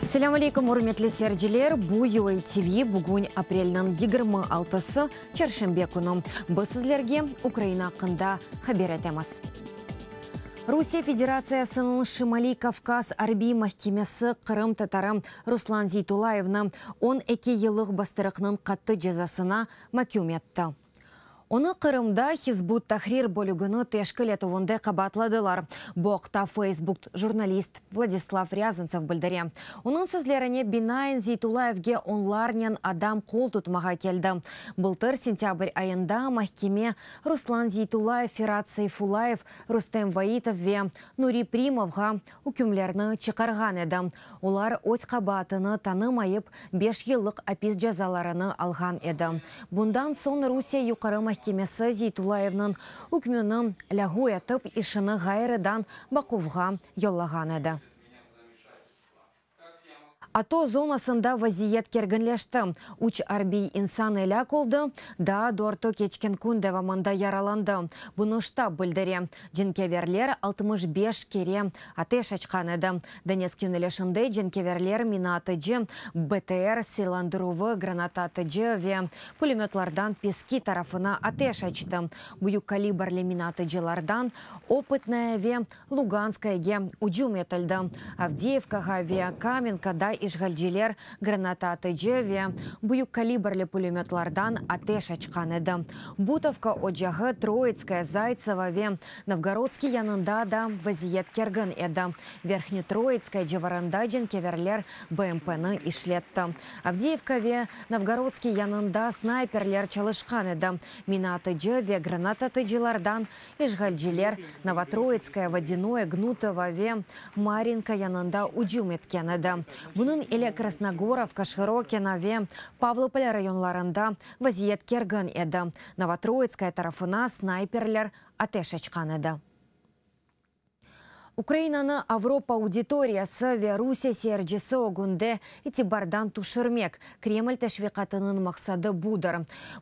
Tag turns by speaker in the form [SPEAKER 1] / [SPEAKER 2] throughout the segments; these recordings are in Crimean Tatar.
[SPEAKER 1] Selâm aleyküm, ürmetli seyirciler! Bu UA TV, bugün aprelniñ 26-sı, çarşenbe künü. Biz sizlerge Ukraina aqqında haber etemiz. Rusiye Federatsiyasınıñ Şimaliy Kavkaz arbiy mahkemesi qırımtatarı Ruslan Zeytullayevni 12 yıllıq bastırıqnıñ qattı cezasına maküm etti. Onı Qırımda Hizb ut-Tahrir bölügini teşkil etüvinde qabaatladılar. Bu aqta Facebook jurnalist Vladislav Râzantsev bildire. Onıñ sözlerine binaen, Zeytullayevge onlarnen adam qol tutmağa keldi. Bıltır sentâbr ayında mahkeme Ruslan Zeytullayev, Ferat Seyfullayev, Rustem Vaitov ve Nuri Primovğa ükümlerni çıqarğan edi. Olar öz qabaatını tanımayıp, beş yıllıq apis cezalarını alğan edi. Bundan soñ Rusiye Yuqarı mahkemesi Zeytullayevniñ ükmüni lâğu etip, işini ğayrıdan baquvğa yollağan edi. ATO zonasında vaziyet kerginleşti, üç arbiy insan elâk oldı, daa dörtü keçken kün devamında yaralandı. Bunı ştab bildire. Cenkâverler 65 kere ateş açqan edi. Donetsk yönelişinde cenkâverler minaatıcı, BTR silâlandıruvı, granataatıcı ve pulemötlardan Peski tarafına ateş açtı. Büyük kalibrli minaatıcılardan Opıtnoye ve Luganskoyege ücüm etildi. Avdiyevkağa ve Kamenkada işğalciler granataatıcı ve büyük kalibrli pulemötlardan ateş açqan edi. Butovka ocağı, Troitskoye, Zaytsevo ve Novgorodskiy yanında da vaziyet kergin edi. Verhnetroitskoye civarında cenkâverler BMPnı işletti. Avdiyevka ve Novgorodskiy yanında snayperler çalışqan edi. Minaatıcı ve granatatıcılardan İşğalciler Novotroitskoye, Vodânoye, Gnutovo ve Maryinka yanında ücüm etken edi. Bunıñ ile Krasnogorovka, Şırokino ve Pavlopol rayonlarında vaziyet kergin edi. Novotroitskoye tarafına snayperler ateş açqan edi. Ukrainanı Avropa auditoriyası ve Rusiye seyircisi ögünde itibardan tüşürmek, Kreml teşviqatınıñ maqsadı budır.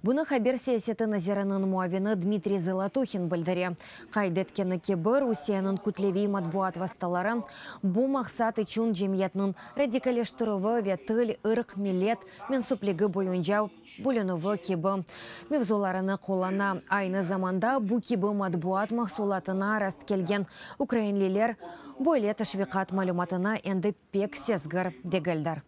[SPEAKER 1] Bunı haber siyaseti naziriniñ muavini Dmitriy Zolotuhin bildire. Qayd etkeni kibi, Rusiyeniñ kütleviy matbuat vastaları bu maqsat içün cemiyetniñ radikalleştirüvi ve til, ırq, millet mensüpligi boyunca bölünüvi kibi mevzularını qullana. Aynı zamanda bu kibi matbuat mahsulatına rastkelgen ukrainliler böyle teşviqat malümatına endi pek sezgir degildir.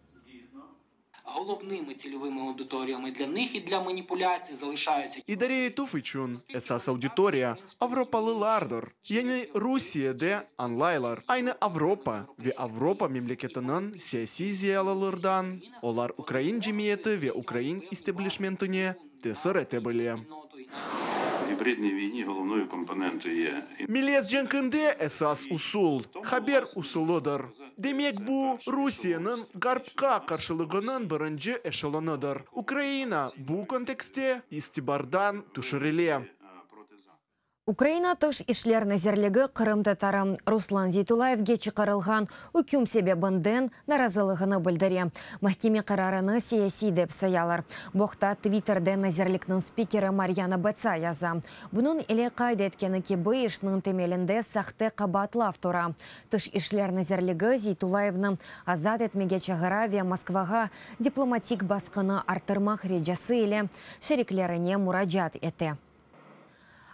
[SPEAKER 2] İdare etüv içün esas auditoriya, avropalılardır. Yani Rusiyede añlaylar, aynı Avropa ve Avropa memleketiniñ siyasiy ziyalılırdan olar ukrain cemiyeti ve ukrain isteblişmentine tesir ete bile. Melez cenkinde esas usul, haber usulıdır. Demek, bu, Rusiyeniñ Ğarpqa qarşılığınıñ birinci eşelonıdır. Ukraina bu kontekstte itibardan tüşürile.
[SPEAKER 1] Ukraina Tış işler nazirligi qırımtatarı Ruslan Zeytullayevge çıqarılğan üküm sebebinden narazılığını bildire. Mahkeme qararını siyasiy dep sayalar. Bu aqta Twitterde nazirlikniñ spikeri Maryana Betsa yaza. Bunıñ ile qayd etkeni kibi, işniñ temelinde sahte qabaatlav tura. Tış işler nazirligi Zeytullayevni azat etmege çağıra ve Moskvağa diplomatik basqını arttırmaq ricası ile şeriklerine muracaat ete.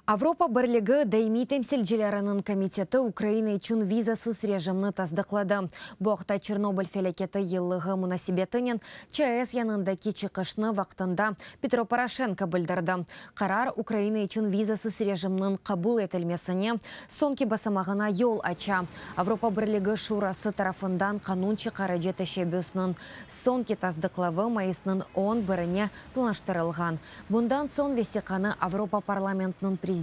[SPEAKER 1] Avropa Birligi daimiy temsilcileriniñ komiteti Ukraina içün vizasız rejimni tasdıqladı. Bu aqta Çernobıl felâketi yıllığı munasebetinen ÇAES yanındaki çıqışnı vaqtında Petro Poroşenko bildirdi. Qarar Ukraina içün vizasız rejimniñ qabul etilmesine soñki basamağına yol aça. Avropa Birligi Şurası tarafından qanun çıqarıcı teşebbüsniñ soñki tasdıqlavı mayısnıñ on birine planlaştırılğan. Bundan soñ vesiqanı Avropa Parlamentiniñ prezidenti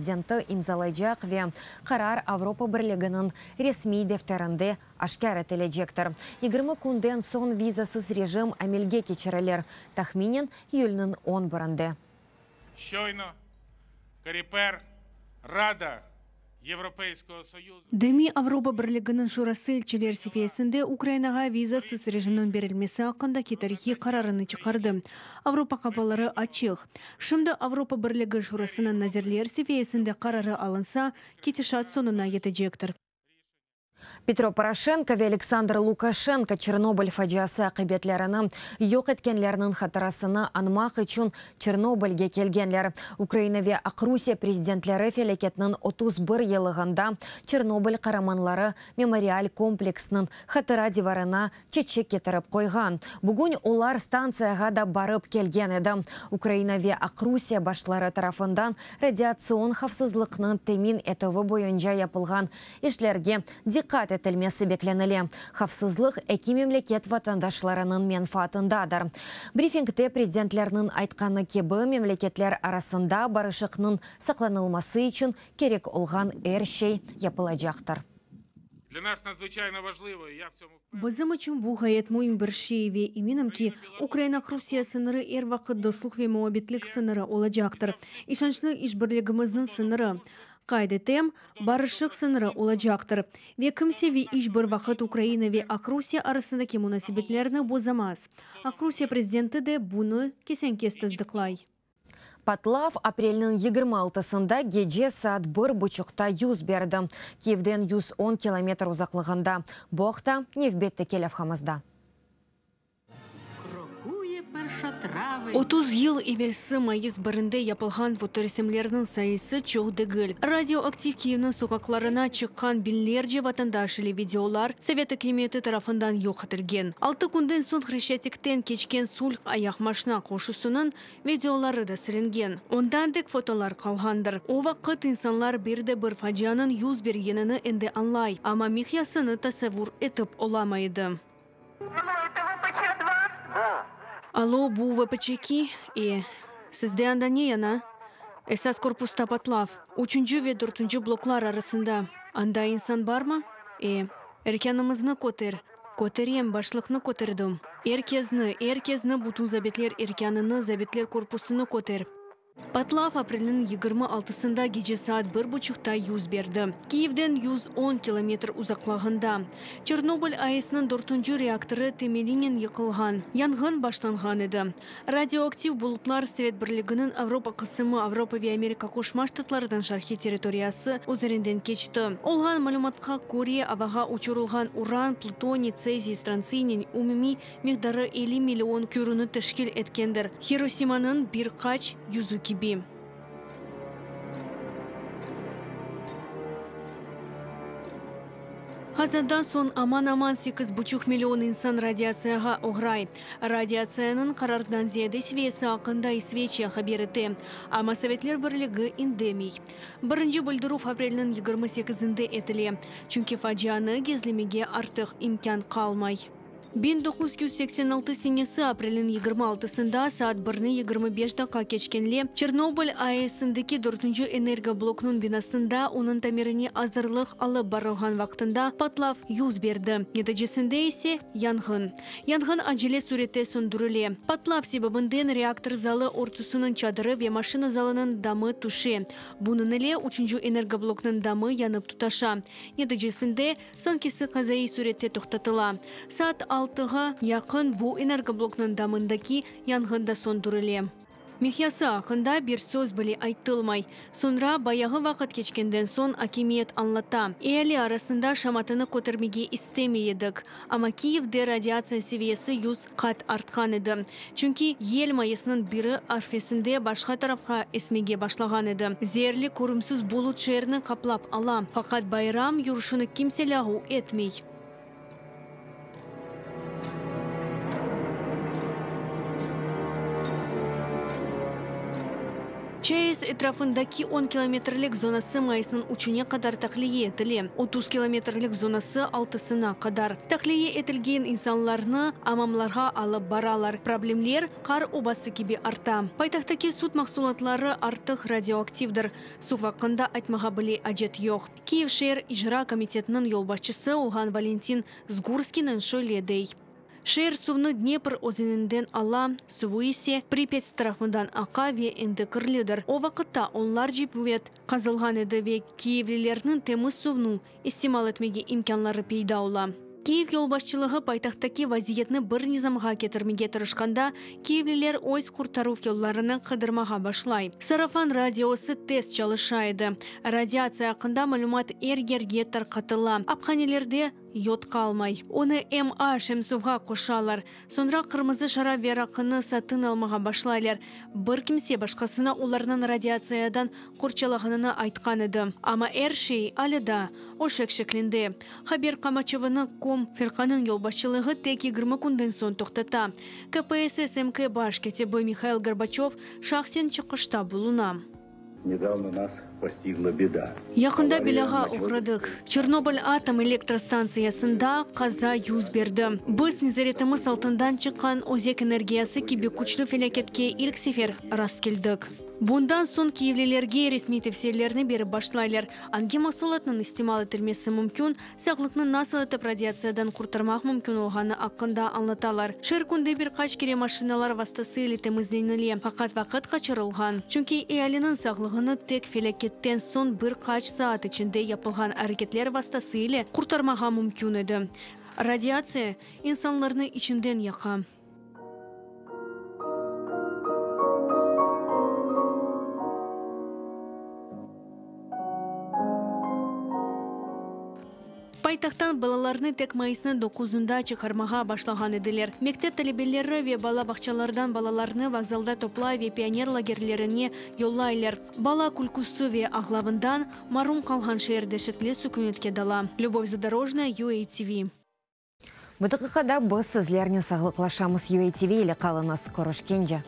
[SPEAKER 1] imzalaycaq ve qarar Avropa Birliginiñ resmiy defterinde aşkâr etilecektir. 20 künden soñ vizasız rejim amelge keçirilir, tahminen iyülniñ on birinde.
[SPEAKER 3] Şçoyno, Koreper, Rada Yevropeyskogo Soyuzu.
[SPEAKER 4] Daimiy Avropa Birliginiñ Şurası elçiler seviyesinde Ukrainağa vizasız rejimniñ berilmesi aqqındaki tarihiy qararını çıqardı. Avropa qapaları açıq. Şimdi Avropa Birligi Şurasınıñ nazirler seviyesinde qararı alınsa, ketişat soñuna yetecektir.
[SPEAKER 1] Petro Poroşenko ve Aleksandr Lukaşenko Çernobıl faciası aqibetlerini yoq etkenlerniñ hatırasını añmaq içün Çernobılge kelgenler. Ukraina ve Aqrusiye prezidentleri felâketniñ 31 yıllığında Çernobıl qaramanları memorial kompleksiniñ hatıra divarına çeçek ketirip qoyğan. Bugün olar stantsiyağa da barıp kelgen edi. Ukraina ve Aqrusiye başları tarafından radiatsion havfsızlıqnıñ temin etüvi boyunca yapılğan işlerge diqqat etilmesi beklenile. Havfsızlıq eki memleket vatandaşlarınıñ menfaatındadır. Brifingde prezidentlerniñ aytqanı kibi, memleketler arasında barışıqnıñ saqlanılması içün kerek olğan er şey yapılacaqtır.
[SPEAKER 3] Для нас надзвичайно важливо, і я в цьому
[SPEAKER 4] Bizim içün bu ğayet müim bir şey ve eminim ki, Ukraina-Aqrusiye sıñırı er vaqıt dostluq ve muabbetlik sıñırı olacaqtır. İşançlı işbirligimizniñ sıñırı. Qayd etem, barışıq sıñırı olacaqtır. Ve kimse ve iç bir vaqıt Ukraina ve Aqrusiye arasındaki munasebetlerni bozamaz. Aqrusiye prezidenti de bunı kesen-kes tasdıqlay.
[SPEAKER 1] Patlav aprelniñ 26-sında gece saat bir buçuqta yüz berdi. Kiyevden 110 kilometr uzaqlığında. Bu aqta nevbetteki levhamızda.
[SPEAKER 5] Крокує першотравень.
[SPEAKER 4] 30 yıl evelsi mayıs birinde yapılğan fotoresimlerniñ sayısı çoq degil. Radioaktiv Kiyevniñ soqaqlarına çıqqan biñlerce vatandaş ile videolar Sovet akimiyeti tarafından yoq etilgen. 6 künden soñ Hreşçatikten keçken sulh ayaqmaşina qoşusınıñ videoları da silingen. Ondan tek fotolar qalğandır. O vaqıt insanlar bir de bir facianıñ yüz bergenini endi añlay, amma miqyasını tasavvur etip olamay edi. Allo, bu VPÇ2? E, sizde anda ne yana? Esas korpusta patlav. Üçünci ve dörtünci bloklar arasında. Anda insan barmı? E, erkânımıznı köter. Köterem, başlıqnı köterdim. Er kesni, er kesni, bütün zabitler erkânını, zabitler korpusını köter. Patlav aprelniñ 26-sında gece saat bir buçuqta yüz berdi. Kiyevden 110 kilometr uzaqlığında. Çernobıl AESniñ dörtünci reaktorı temelinen yıqılğan. Yanğın başlanğan edi. Radioaktiv bulutlar Sovet Birliginiñ Avropa qısımı, Avropa ve Amerika Qoşma Ştatlarınıñ şarqiy territoriyası üzerinden keçti. Olğan malümatqa köre, avağa uçurılğan uran, plutoniy, tseziy, strantsiyniñ umumiy miqdarı 50 million kürüni teşkil etkendir. Hirosimanıñ bir qaç yüzü kibi. Qazadan soñ aman-aman 8,5 million insan radiatsiyağa oğray. Radiatsiyanıñ qarardan ziyade seviyesi aqqında İsveçiya haber ete. Amma Sovetler Birligi indemey. Birinci bildirüv aprelniñ 28-inde etile. Çünki facianı gizlemege artıq imkân qalmay. 1986 senesi aprelniñ 26-sında saat birni 25 daqqa keçkenle Çernobıl AESindeki dörtünci energobloknıñ binasında onıñ tamirine azırlıq alıp barılğan vaqtında patlav yüz berdi. Neticesinde ise yanğın. Yanğın acele sürette söndürile. Patlav sebebinden reaktor zalı örtüsiniñ çadırı ve maşina zalınıñ damı tüşe. Bunıñ ile üçünci energobloknıñ damı yanıp tutaşa. Neticesinde soñkisi qazaiy sürette toqtatıla. Saat altığa yaqın bu energobloknıñ damındaki yanğın da söndürile. Miqyası aqqında bir söz bile aytılmay. Soñra bayağı vaqıt keçkenden soñ akimiyet añlata. Eali arasında şamatanı kötermege istemey edik. Amma Kiyevde radiatsiya seviyesi 100 qat artqan edi. Çünki yel mayısnıñ biri arfesinde başqa tarafqa esmege başlağan edi. Zeerli körümsiz bulut şeerni qaplap ala. Faqat bayram yürüşini kimse lâğu etmey. ÇAES etrafındaki 10 kilometrlik zonası mayısnıñ üçüne qadar tahliye etile. 30 kilometrlik zonası altısına qadar. Tahliye etilgen insanlarnı amamlarğa alıp baralar. Problemler qar obası kibi arta. Paytahttaki süt mahsulatları artıq radioaktivdir. Suv aqqında aytmağa bile acet yoq. Kiyev şeer icra komitetiniñ yolbaşçısı olğan Valentin Zgurskiyniñ şöyle dey. Şeer suvnı Dnepr özeninden ala, suvu ise Pripyat tarafından aqa ve endi kirlidir. O vaqıtta onlarca büvet qazılğan edi ve kiyevlilerniñ temiz suvnı istimal etmege imkânları peyda ola. Kiyev yolbaşçılığı paytahttaki vaziyetni bir nizamğa ketirmege tırışqanda, kiyevliler öz qurtaruv yollarını qıdırmağa başlay. Sarafan radiosı tez çalışa edi. Radiatsiya aqqında malümat er yerge tarqatıla, aphanelerde yod qalmay. Onı em aş, em suvğa qoşalar. Soñra qırmızı şarap ve raqını satın almağa başlaylar. Bir kimse başqasına olarnıñ radiatsiyadan qorçalağanını aytqan edi. Amma er şey alâ daa öşek şeklinde. Haber qamaçavını Kom. Firqanıñ yolbaşçılığı tek 20 künden soñ toqtata. KPSS MK baş kâtibi Mihail Gorbaçöv şahsen çıqışta buluna.
[SPEAKER 6] Nedavno nas postigla beda.
[SPEAKER 4] Yaqında belâğa oğradıq. Çernobıl atom elektrostantsiyasında qaza yüz berdi. Biz nezaretimiz altından çıqqan özek energiyası kibi küçlü felâketke ilk sefer rastkeldik. Bundan soñ kiyevlilerge resmiy tevsiyelerni berip başlaylar, angi mahsulatnıñ istimal etilmesi mümkün, Sağlıqnı nasıl etip radiatsiyadan qurtarmaq mümkün olğanı aqqında añlatalar. Şeer künde bir qaç kere maşinalar vastası ile temizlenile, faqat vaqıt qaçırılğan. Çünki ealiniñ sağlığını tek felâketten soñ bir qaç saat içinde yapılğan areketler vastası ile qurtarmağa mümkün edi. Radiatsiya insanlarnı içinden yaqa. Paytahttan balalarnı tek mayısnıñ doquzında çıqarmağa başlağan ediler. Mektep talebeleri ve bala bağçalardan balalarnı vokzalda toplay ve pioner lagerlerine yollaylar. Bala külküsi ve ağlavından marum qalğan şeer deşetli sükünetke dala. Lübov Zadorojnaya, UATV.
[SPEAKER 1] Bu daqiqada biz sizlernen sağlıqlaşamız. UATV ile qalıñız. Körüşkence.